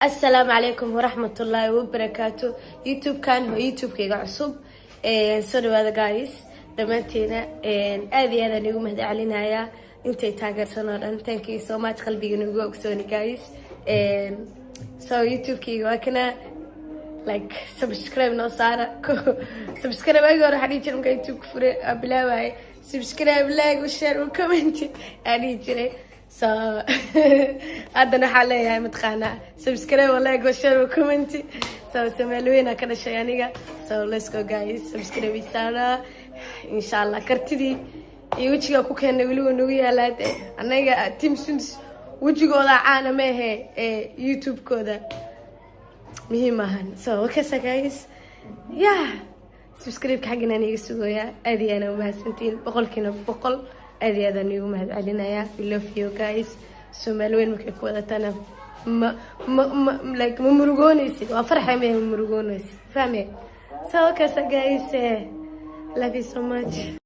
Asalaamu calaykum waraxmatullaahi wabarakaatu. YouTube-kan waa YouTube-kayga cusub. Soo dhawaada guys, dhammaanteena aad iyo aadaan igu mahad celinayaa intay taageersan oo dhan. Thank you so much. Qalbiga nagu ogsooni guys. So YouTube-kayga waa kana. Like, subscribe noo saara. Subscribe agi hore waxaa dhihi jiray, markaa YouTube-ka fure aa bilaabaye, subscribe, like, share, comment aa dhihi jiray. So haddana waxaa leeyahay, mataqaanaa, subscribe, like, share, comment. So Soomaali weyn aa ka dhashay aniga. So let's go guys, subscribe saara insha Allah. Kartidii iyo wejigaa ku keenay weli waa nagu yaalaa de. Anaga team Sundus wejigooda caana maahe ee YouTube-kooda muhiim maahan. So wakasa guys, yeah, subscribe-ka xaggan aan iga sugayaa. Aad iyo aad umahadsantihiin, 100%. Aad iyo aadaan iigu mahad celinayaa. We love you guys. Soomaali weyn markay ku wadatana ma like ma murugoonaysid, waa farxay, ma murugoonaysid, fahme? So wakasa guys, love you so much.